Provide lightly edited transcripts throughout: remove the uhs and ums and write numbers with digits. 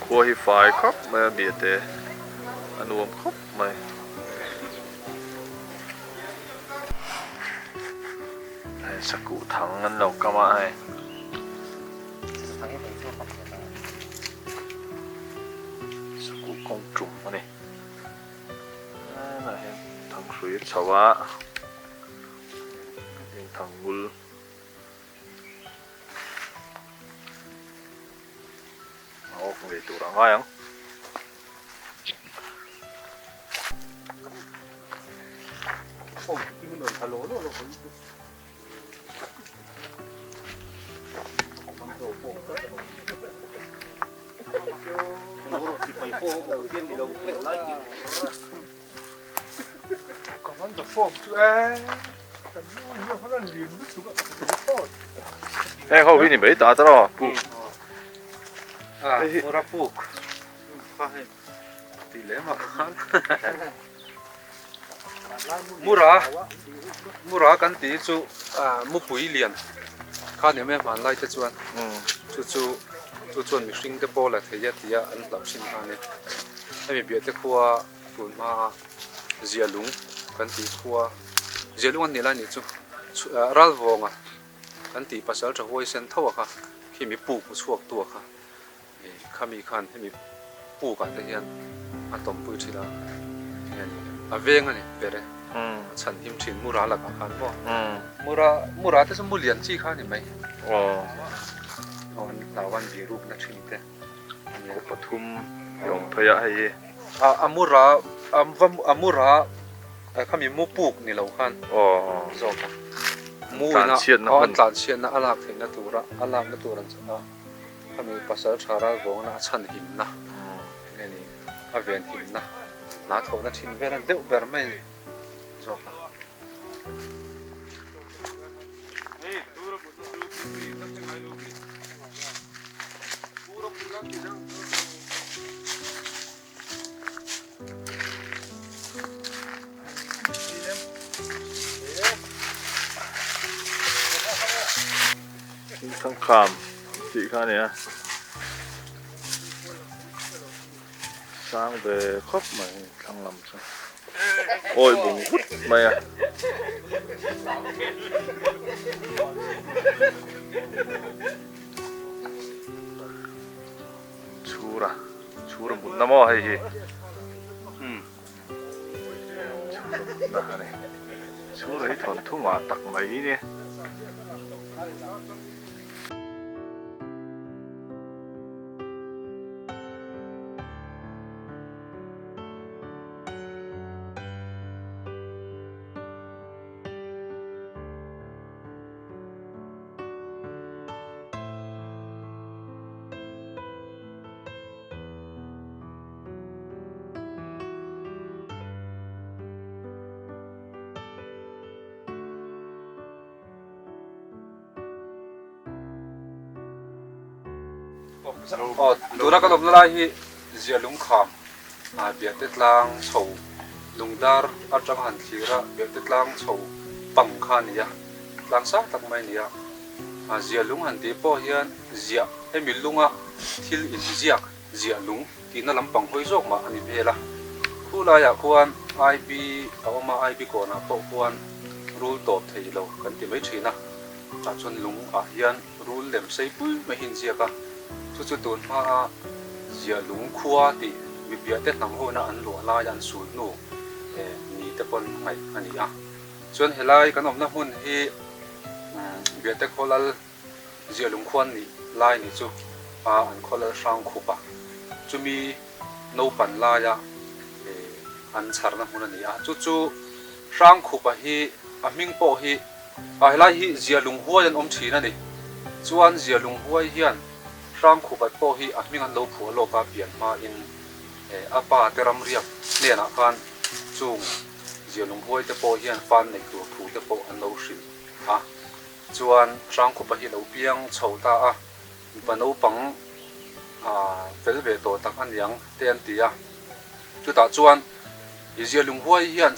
Khua hi fai khawp mai a biate a nuam khawp mai. Hei sakuh thang an lo kam a hei. Sakuh kawng tum a ni. Helaiah hian thanghrui a chho a, heng thangngul. A awk ngei tur a ngai ang. Heng ho hi ni mai ta tawh puk. Mura puk. Ti lem a khan. Mura Mura kan tih chu mupui lian kha ni mai a hmanlai te chuan chu chu chu chuan mihring te pawh la thei a tia an hlauh thin kha a ni. Hemi biah te khua tun hma a zialung kan tih khua zialung an nih lai nih chu ralvawnga kan tih pasal tha huaisen tho a kha khimi puk chhuak tu a kha. Khami khan hemi pukah te hian a tawmpui thin a, a veng a ni ber e, a chhan him thin Mura lakah khan maw, Mura Mura te chu mu lian chi kha a ni mai, aw an hlau an birukna thin te a nia. Khaw pathum i awm phei a hei hi. A Mura a Mura khami mu puk ni lo khan zawk a, mu ina an tlanchhiatna a lak theihna tura a lakna tur an a. Khami pasal tha ral vawngna a chhan himna enge ni a ven himna hna thawhna thin vel a deuh ber mai zawk a. Thangkham tih kha a ni a sang ve khawp mai thlang lam chu awi bung vut mai a. Chhura chhura mutna maw hei hi umm chhura mutna a ni chhura hi thawnthu ngah tak mai hi ni. Tuna kan awmna lai hi Zialung kham Biate tlang chho lungdar atanga han thlir a Biate tlang chho pang kha a ni a, tlang sang tak mai a ni a. Ziah lung han tih pawh hian ziah hemi lunga thil inziak ziah lung tihna lampang hawi zawk mah a ni hmel a. Khu laiah khuan IB a awm a, IB kawnah pawh khuan rul tawp thei lo kan ti mai thin a. Tah chuan lung ah hian rul lem sei pui mai hi inziak a, chu chu tun hmaa ziah lung khua tih mipiah te hnam hona an luah laia an sul hnu ni te pawn ngaih a ni a. Chuan helai kan awmna hmun hi Biate Khawlal ziah lungkhuan nih lai ni chu a an Khawlal hrang khup a, chumi naupan laia an chharna hmun a ni a. Chu chu hrang khupa hi a hming pawh hi a helai hi ziah lunghuai an awm thin a ni. Chuan ziah lunghuai hian hrang khupat pawh hi a hming an lo phuah lawk a pian hmain a pa te ramriak hnenah khan chung Zialunghuai te pawh hian fan nei tur thu te pawh an lo hrilh a, chuan Hrangkhupa hi lo piang chho ta a, mipa naupang fel ve tawh tak a niang te an ti a. Chutah chuan i Zialunghuai hian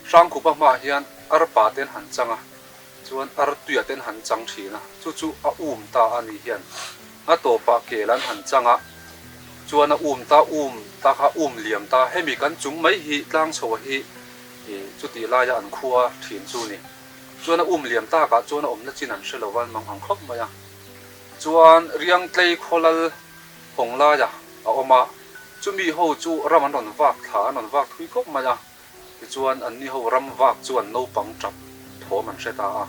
Hrangkhupa hmaah hian arpa te an han chang a, chuan artuia te an han chang thin a, chu chu a um ta a ni hian a tawpah kel an han chang a. Chuan a um ta um ta kha um liam ta hemi kan chung mai hi tlang chho a hi chutih laia an khua thin chu ni. Chuan a um liam takah chuan a awmna chin an hre lo va an mang ang khawp mai a. Chuan Riangtlei khawlal hawng laia a awm a, chumi ho chu ram an rawn vak thla an rawn vak thui khawp mai a. Tichuan anni ho ram vak chuan naupang tap thawm an hre ta a,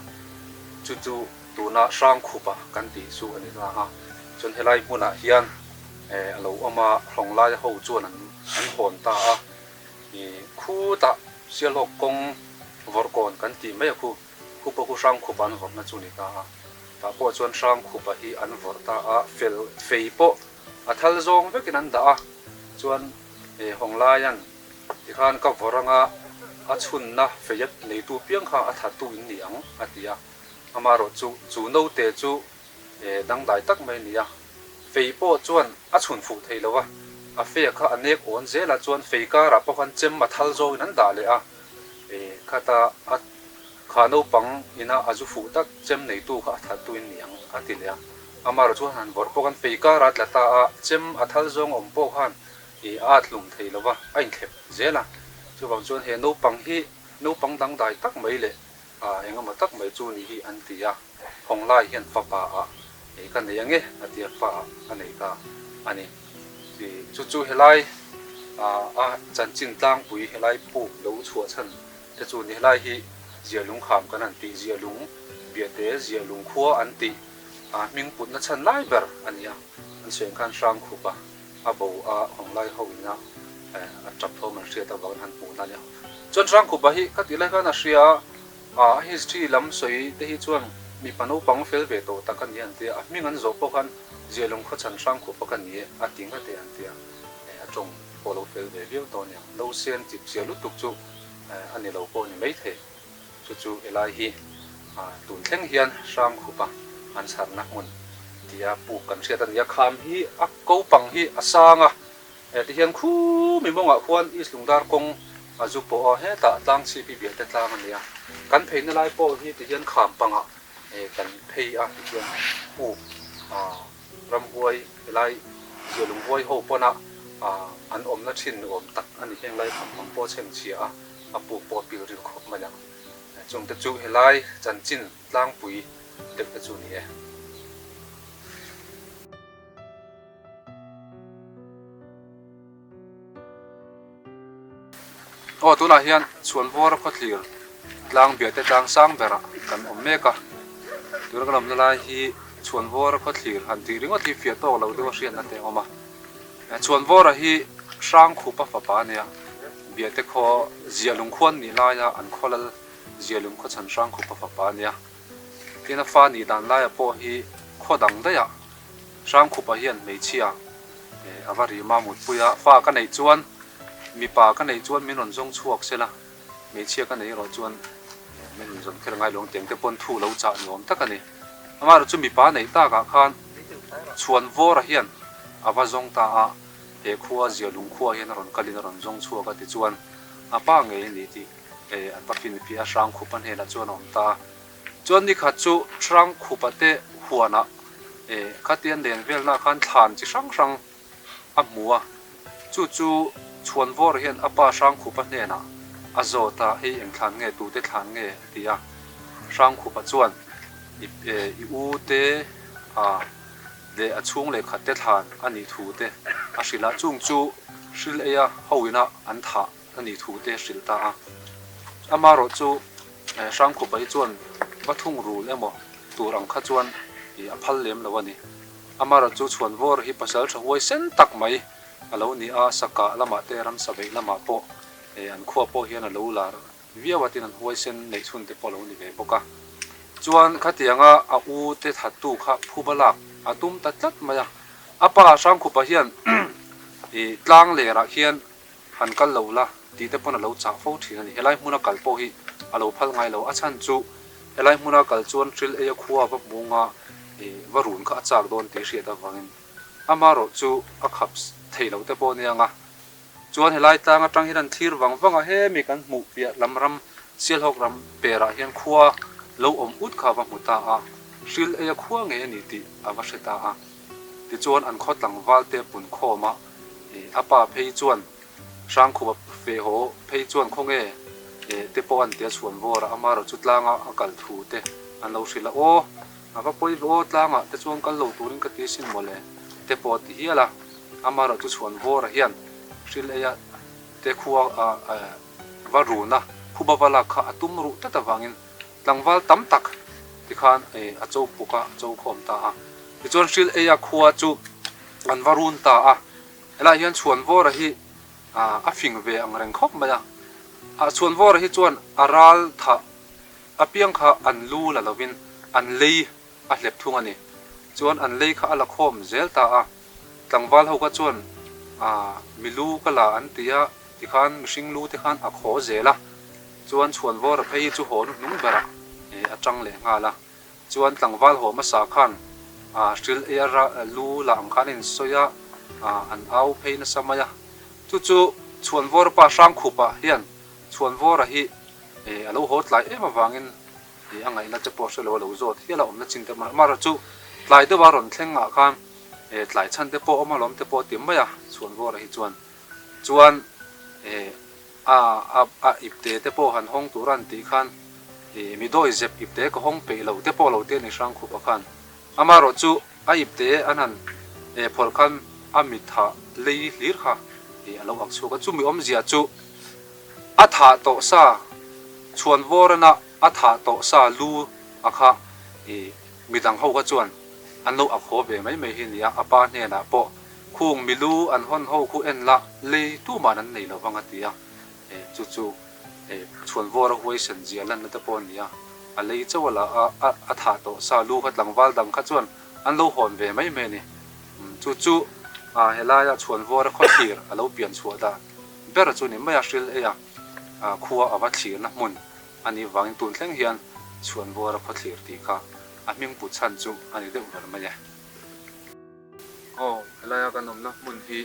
chu chu tuna Hrangkhupa kan tih chu a ni ta a. Chuan helai hmunah hian a lo awm a, Hlawnglaia ho chuan an hawn ta a. Khutah Sialhawk kawng vawrhkawn kan tih mai a khu, khu pawh khu Hrangkhupa an vawrhna chu a ni ta a. Tah pawh chuan Hrangkhupa hi an vawrh ta a, fel fei pawh a thal zawng vekin an dah a. Chuan Hawnglaia'n tikhan ka vawrh anga a chhunna fei a neitu piang kha a thattu in ni ang a ti a. Amaherawh chu chu naute chu dangdai tak mai a ni a. Fei pawh chuan a chhun fuh thei lo a, a fea kha a nek awn zel a, chuan fei karah pawh khan chem a thal zawngin an dah leh a, khata a kha naupang ina a zu fuh tak chem neitu kha a thattu in ni ang a ti leh a. Amaherawh chuan han vawrh pawh khan fei karah a tla ta a, chem a thal zawng a awm pawh khan a at hlum thei lo va, a inthlep zel a. Chuvang chuan he naupang hi naupang dangdai tak mai leh Engemaw tak mai chu ni hi an ti a, Hawnglai hian fapa ah ei ka nei ange a ti a, fa ah a nei ta a ni. Chu chu helai a chanchin tlangpui helai puk lo chhuah chhan te chu ni helai hi Zialungkham kan han tih Zialung Biate Zialung khua an tih hming putna chhan lai ber a ni a, an sawi ang khan Hrangkhupa a bo a Hawnglai ho ina a tap thawm an hriat avangin han hmuhna a ni a. Chuan Hrangkhupa hi ka tih lai khan a hria a, a history lam sawi te hi chuan mipa naupang fel ve tawh tak a ni an tia, a hming an zawh pawh khan Zialung khawchhan Hrangkhupa ka ni e a ti nghat e an tia, a tawng pawh lo fel ve viau tawh a niang, nausen chip zia lutuk chu a ni lo pawh a ni maithei. Chu chu helai hi tun thleng hian Hrangkhupa an chharna hmun tia puk kan hriat a ni a, kham hi a ko pang hi a sang a, Heti hian khu mi mawngah khuan East Lungdar kawng a zu pawh a, hetah tlang chhip hi Biate tlang a ni a, kan pheina lai pawh hi ti hian kham pangah kan phei a ti hian puk ramhuai helai Zialung huai ho pawna an awmna thin ni awm tak a ni heng lai kham pang pawh chhem chhia a, a puk pawh a pil ril khawp mai ang. Chungte chu helai chanchin tlangpui deuh te chu a ni e. Aw tunah hian Chhuanvawra khawthlir tlang Biate tlang sang berah kan awm mek a, tuna kan awmna lai hi Chhuanvawra khawthlir han tih ringawt hi fiah tawk lo deuh a hriatna te a awm a, Chhuanvawra hi Hrangkhupa fapa a nia, Biate khaw Ziahlung khuan nih laia an khaw lal Ziahlung khawchhan Hrangkhupa fapa a nia, tin a fa nih dan laia pawh hi khaw dang daihah Hrangkhupa hian hmeichhia a va rim a, mutpui a, fa ka neih chuan mipa ka neih chuan min rawn zawng chhuak se la, hmeichhia ka neih erawh chuan min rawn zawn kher ngai lo ang tiang te pawn thu lo chah ni awm tak a ni. Amaherawh chu mipa neih takah khan Chhuanvawra hian a va zawng ta a, he khua Zialung khua hian a rawn kalin a rawn zawng chhuak a tichuan a pa ngei a ni tih an va finfiah a, Hrangkhupa hnenah chuan a awm ta a. Chuan nikhat chu Hrangkhupa te huanah khatian len velnaah khan thlan chi hrang hrang a hmu a, chu chu Chhuanvawr hian a pa Hrangkhupa hnenah a zawt a, hei eng thlan nge, tute thlan nge a ti a, Hrangkhupa chuan i u te leh a chhung leh khat te thlan a nih thu te a hrilh a, chung chu hril eia hoina an thah. a nih thu te hrilh ta a. Amaherawh chu Hrangkhupa hi chuan va thung rul emaw tur ang kha chuan a phal lem lo a ni. Amaherawh chu Chhuanvawr hi pasal tha huai sen tak mai a lo ni a, Sakah lamah te ramsa beih lamah pawh an khua pawh hian a lo lar viau a tin an huai sen neih chhun te pawh a lo ni ve bawk a. Chuan khatianga a u te thattu kha phuba lak a tum ta tlat mai a. A pa Hrangkhupa hian tlang lerah khian Han kal lo la tih te pawn a lo chah fo thin a ni. Helai hmuna kal pawh hi a lo phal ngai lo. A chhan chu helai hmuna kal chuan hril eia khua va hmunga va run kha a chak dawn tih hriat avangin amaherawh chu a khap thei lo te pawh a nia ang a. Chuan helai tlang atang hian an thlir vang vang a, hemi kan hmuh piah lam ram Sialhawk ram perah hian khua lo awm ut kha va hmu ta a, hril eia khua ngei a ni tih a va hre ta a. Tichuan an khaw tlangval te punkhawm a. A pa phei chuan Hrangkhupa fe haw phei chuan khawnge te pawh an tia chhuan vawr a, amaherawh chu tlanga a kal thu te an lo hrilh a, aw a va pawi ve aw tlangah te chuan kal lo turin ka ti sin mawle te pawh a ti hial a, amaherawh chu chhuan vawra hian hril eia te khua va run a, phuba va lak kha a tum ruh tlat avangin tlangval tam tak tikhan a cho puk a, a cho khawm ta a, tichuan hril eia khua chu an va run ta a. Helaiah hian Chhuanvawra hi a fing ve ang reng khawp mai a, Chhuanvawra hi chuan a ral thah apiang kha an lu la lovin an lei a hlep thung a ni. Chuan an lei kha a la khawm zel ta a, tlangval ho kha chuan mi lu ka la an ti a, tikhan mihring lu te khan a khaw zel a, chuan Chhuanvawra phei hi chu haw hnuhnung berah a tang leh nghal a. Chuan tlangval haw hmasa khan hril ei a lu lah ang khan a insawi a, an au phei nasa mai a. Chu chu Chhuanvawra pa Hrangkhupa hian Chhuanvawra hi a lo haw tlai em avangin a ngaihna te pawh hre lo a lo zawt hial a awmna chin te amaherawhchu chu tlai deuha rawn thleng ah khan tlai chhan te pawh awm alawm te pawh a ti mai a Chhuanvawra hi chuan. Chuan A a ipte te pawh han hawng tur a an tih khan i mi dawi zep ipte ka hawng peih lo te pawh lo te a ni hrang khup a khan. Amaherawh chu a ipte an han phawrh khan a mi thah lei hlir kha i a lo ak chhuak a. Chumi awmzia chu a thah tawh sa chhuan vawrana a thah tawh sa lu a kha i midang ho kha chuan an lo ak haw ve mai mai hi a ni a. A pa hnenah pawh Khung milu an hawn ho khu en la, lei tuman an nei lo vang a ti a, e chu chu e chhuanvawr a huaisen zia lanna te pawh a ni a, a lei chauh a la a, a a thah tawh sa lu kha tlangval dang kha chuan an lo hawn ve mai mai a ni. Chu chu a helaia chhuanvawr a khaw thlir a lo pian chhuah dan ber chu ni mai a, hril ei a, a khua a va thlirna hmun a nih vangin tun thleng hian chhuanvawr a khaw thlir tih kha a hming put chhan chu a ni deuh ber mai e. Aw, helaia kan awmna hmun hi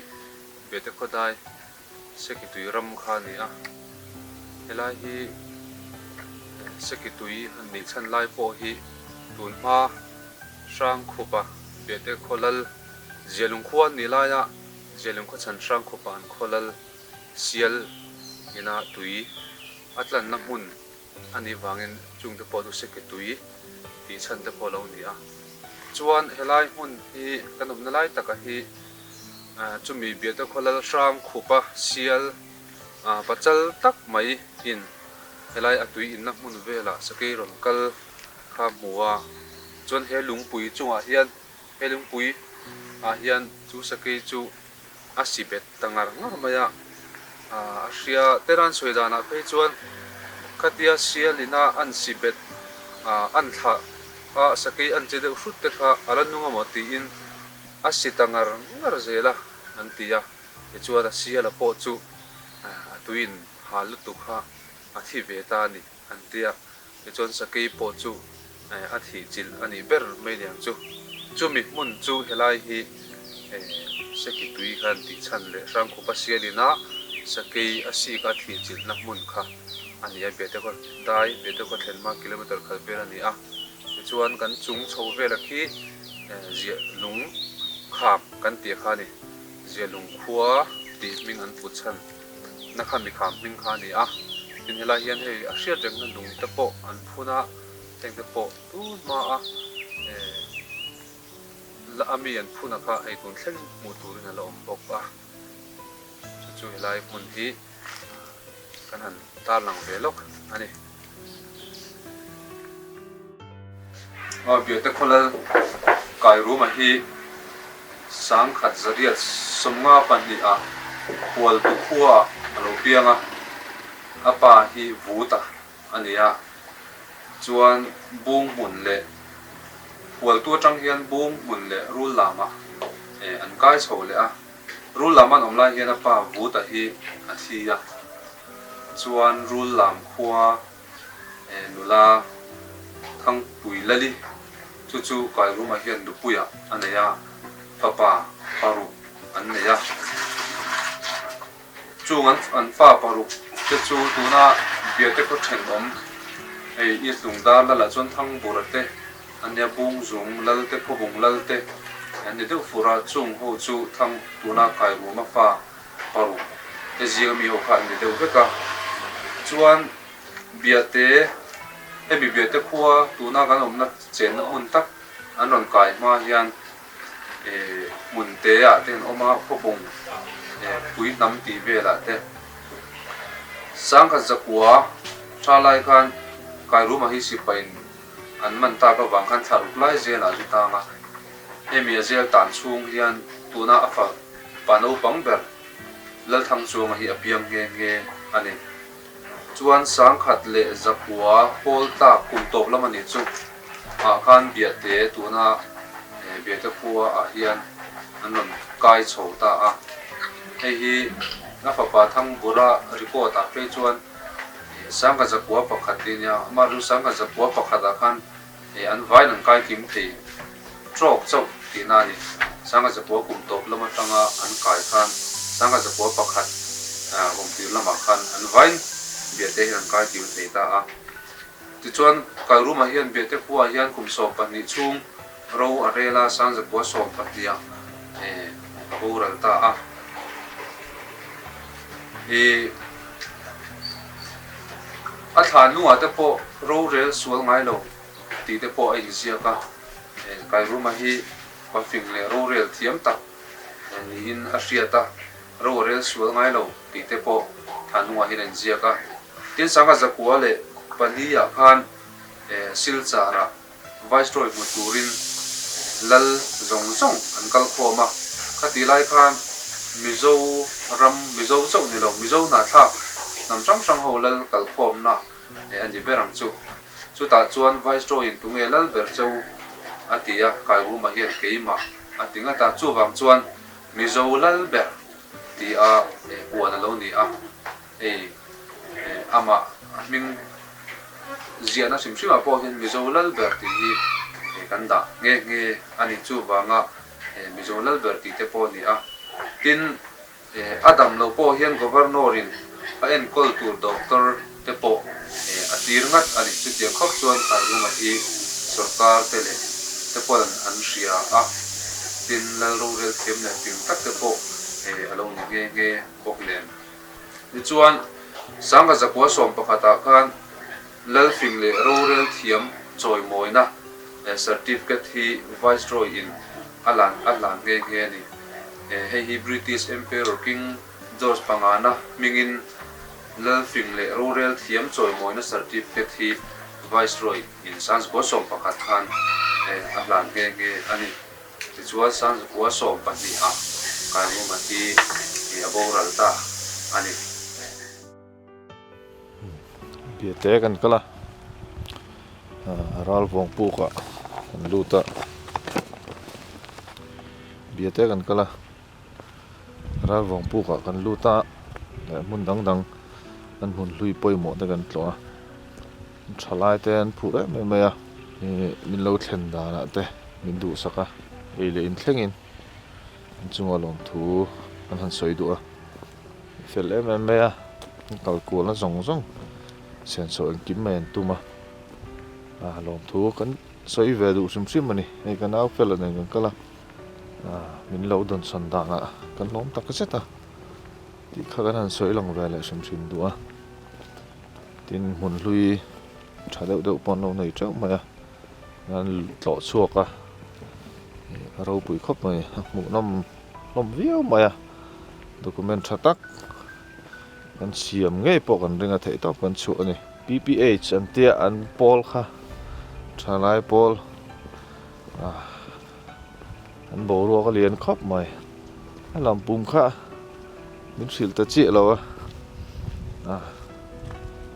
Bete Khawdai Sekitui ram kha a ni a, helai hi Sekitui han nih chhan lai pawh hi tun hma Hrangkhupa Bete Khawlal Zialung khua an nih laia Zialung khawchhan Hrangkhupa an khawlal sial ina tui a tlanna hmun A nih vangin chungte pawh chu seki tui tih chhan te pawh a lo ni a. Chuan helai hmun hi kan awmna lai taka hi chumi Biate khaw lal hrang khupa sial pachal tak mai in helai a tui inna hmun velah sakei rawn kal kha hmu a. Chuan he lungpui chungah hian he lungpui ah hian chu sakei chu a si bet ta ngar ngar mai a, a hria te ran sawi danah phei chuan khatia sial ina an si bet an thlah a sakei an che deuh hrut te kha a la nung amaw tiin a si ta ngar ngar zel a an ti a, tichuan a siala pawh chu a tuiin hal lutuk kha a thi ve ta a ni. An ti a, tichuan sakei pawh chu a thih chilh a nih ber mai niang chu. Chumi hmun chu helai hi seki tui khan tih chhan leh Hrangkhupa sialina sakei a sik a thih chilhna hmun kha a ni a, Biatekhaw dai, Biatekhaw thlenhma kilometre khat vel a ni a. Tichuan kan chung chho vela khi ziah lung kham kan tih kha a ni, ziah lung khua tih hming an put chhan. Na kha mikham hming kha a ni a, tin helai hian hei a hriat rengna lung te pawh an phun a, heng te pawh tun hma a eh la a mi an phun a kha hei tun thleng hmuh turin a la awm bawk a, chu chu helai hmun hi kan han tarlang ve lawk a ni. Biate khawlal Kairuma hi 1852 ah Khualtu khua ah a lo piang a, a pa hi Vuta a ni a, chuan Bung hmun leh Khualtu atang hian Bung hmun leh Rul lamah an kai chho leh a, Rul lam an awm lai hian a pa Vuta hi a thi a, chuan Rul lam khua Nula Thangpui Lali chu chu Kairuma hian nupuiah a nei a, fapa paruk an nei a. Chung an an fa paruk te chu tuna Biate khaw thenawm hei East Lungdar Lala chuan Thangbura te an nia, Bungzung Lal te, Khawbung Lal te. An ni deuh fur a, chung ho chu thlang tuna Kairuma fa paruk te zinga mi ho kha an ni deuh vek a. Chuan Biate, hemi Biate khua tuna kan awmna chenna hmun tak an rawn kai hma hian hmun te ah te an awm a, khawbung pui hnam tih velah te Sangkhat zakua tha lai khan Kairuma hi sipain an man tak avang khan thla ruk lai zelah zu tang a, hemi a zel tan chhung hian tuna a fa pa naupang ber Lalthangchuanga hi a piang nghe nghe a ni. Chuan Sangkhat leh Zakua pawl tlak kum tawp lam a nih chu ah khan Biate tuna Biate khua ah hian an rawn kai chho ta a, hei hi a fapa Thangbura record ah phei chuan Sangkhat Zakua pakhat tih a nia, amah chu Sangkhat Zakua pakhat ah khan an vaiin an kai kim thei trawk chauh tihna a ni. Sangkhat Zakua kum tawp lam atanga an kai khan Sangkhat Zakua pakhat kum tir lamah khan an vaiin Biate hian an kai kim thei ta a. Tichuan, Kalruma hian Biate khua hian kum 12 chhung ro a rel a, Sangzakua 12 ah a boral ta a. I a thla hnungah te pawh rorel sual ngai lo tih te pawh a inziak a. Kairuma hi pafing leh rorel thiam tak niin a hriat a, ro a rel sual ngai lo tih te pawh thla hnungah hian a inziak a. Tin Sangha zakua leh pali ah khan Silchar ah Viceroy hmu turin lal zawng zawng an kal khawm a, khati lai khan Mizo ram, Mizo chauh ni lo, Mizo hnahthlak hnam hrang hrang ho lal kal khawmna a ni ber ang chu. Chutah chuan Viceroy in tunge lal ber cheu a ti a, Kairuma hian keimah a ti ngat a, chuvang chuan Mizo lal ber ti a puan a lo ni a. Hei amah a hming ziahna hrim hrimah pawh hian Mizo Lalber tih hi kan dah nghe nghe a ni. Chuvanga Mizo Lalber tih te pawh a ni a. Tin, a dam loh pawh hian Governor-in a enkawl tur doctor te pawh a tir ngat a ni. Chutiang khawp chuan Kairuma hi sorkar te leh te pawh an hria a. Tin, Lal rorel thiam leh fing tak te pawh a lo ni nghe nghe bawk nen. Tichuan, Sangha zakua 11 ah khan Lalfing leh Rorel thiam chawimawina certificate hi Viceroy in a lan a hlan nghe nghe a ni. Hei hi British Emperor King George pangana hmingin Lalfing leh Rorel thiam chawimawina certificate hi Viceroy in Sangzakua 11 khan a hlan nghe nghe a ni. Tichuan Sangzakua 12 ah Kairuma hi a boral ta a ni. Biate kan kal a, Ralvawng puk ah kan lut a, Biate kan kal a, Ralvawng puk ah kan lut a, leh hmun dang dang kan hmun hlui pawimawh te kan tlawh a, thalai te an phur em em mai a, min lo thlen danah te min duhsak a, ei leh inthlengin an chunga lawmthu an han sawi duh a. Fel em em mai a, an kal kualna zawng zawng senso engkim mai an tum a, ah lawmthu kan sawi ve duh hrim hrim a ni, hei ka nau fela nen kan kal a, ah min lo dawnsawn danah kan lawm tak zet a, tih kha kan han sawi lang ve leh hrim hrim duh a, tin hmun hlui tha deuh deuh pawh an lo nei teuh mai a, an tlawh chhuak a, a ropui khawp mai a hmuhnawm hlawm viau mai a. Document tha tak kan siam ngei pawh kan ring a theih tawp kan chhuah a ni. PPH an tia an pawl kha thalai pawl ah an boruak a lian khawp mai. A lampum kha min hrilh ta chiah lo a ah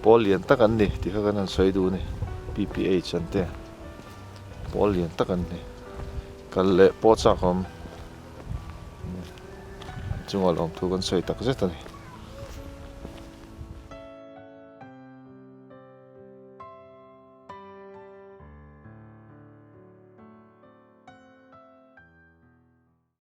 pawl lian tak an ni tih kha kan han sawi duh a ni PPH an tia pawl lian tak an ni kal leh pawh chak awm. Chunga lawmthu kan sawi tak zet a ni.